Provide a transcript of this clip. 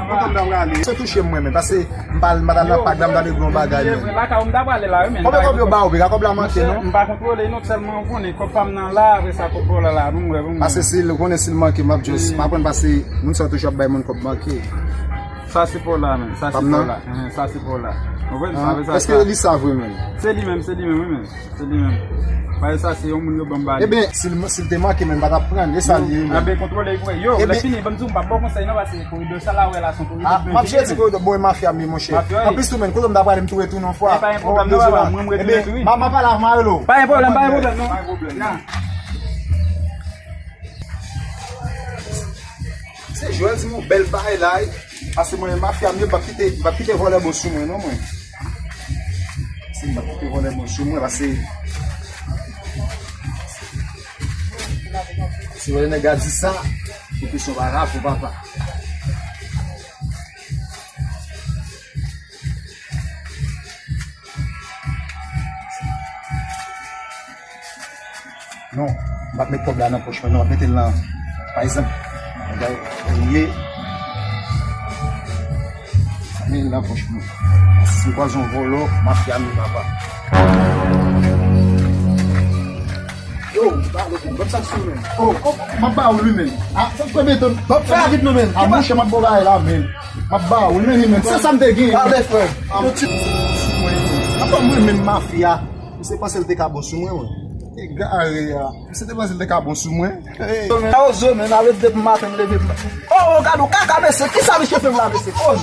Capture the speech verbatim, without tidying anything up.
Kontan m ta prale. Se touche m mwen menm, paske m pa, m pa t al nan pak la, m t al regle yon bagay menm. Lakay ou m ta prale la, wi, men. Konbyen kòb yo ba w, piga kòb la manke, non? M pa kontwole, non, sèlman ou konnen, kòb pa m nan la, apre sa, kòb pa w la, la, pou m wè, pou m wè. Paske si l, ou konnen si l manke, m ap just, m aprann paske moun sa yo toujou ap bay moun kòb manke. Sa se pa w la, men, sa se pa w la. Sa se pa w la. Ou konprann? Èske li sa vre menm? Se li menm, se li menm, wi, men. Se li menm. Paske sa se yon moun yo ban m ba li. Ebyen, si l, si l te manke, men m pa t ap pran l. E sa l ye, wi, men. Ebyen, kontwole pou yo. Lè fini, ban m di w, m p ap ba w konsèy, non, paske koridò sa la, w wè la, se yon koridò. M ap jere ti koridò, bon, e mafya m ye, monchè. Anplis, tou, men, kote m ta prale, m tou retounen yon fwa. E pa yon pwoblèm, non, papa, mwen, m retounen tou, wi. Ebyen, m ap pale avè w, Marelo. Pa yon pwoblèm, pa yon pwoblèm, non. Pa yon pwoblèm, non. Se Joel di m yon bèl bagay la, wi. Paske mwen, mafya m yo, m p ap kite, m p ap kite vòlè bon sou mwen, non, mwen. Si m p ap kite vòlè bon sou mwen, paske si vòlè nèg la di sa, se kesyon pa rapò, papa. Non, m p ap met kòb la nan pòch mwen, non, m ap mete l nan, pa egzanp, bagay, ye, m ap mete l nan pòch mwen. Si m kwaze yon vòlò, mafya m, papa. Yo, m pa lòt moun, ban m sa sou men. Oh, oh, m ap ba ou li men. Ah, sa fè beton. Ban m fè avit nou men. Ah, monchè, m ap ba w bagay la men. M ap ba ou li men, li men. Se sa m te gen. Ale, frè. Ah, yon ti sou mwen. Apa mwen menm mafya. Misye panse l te ka bon sou mwen, mwen. Egare a. Misye te panse l te ka bon sou mwen. Hey. Sa yo zo men, ale depi maten m leve. Oh, oh, gade yon kaka mesye. Kisa misye fè m la mesye? Oh.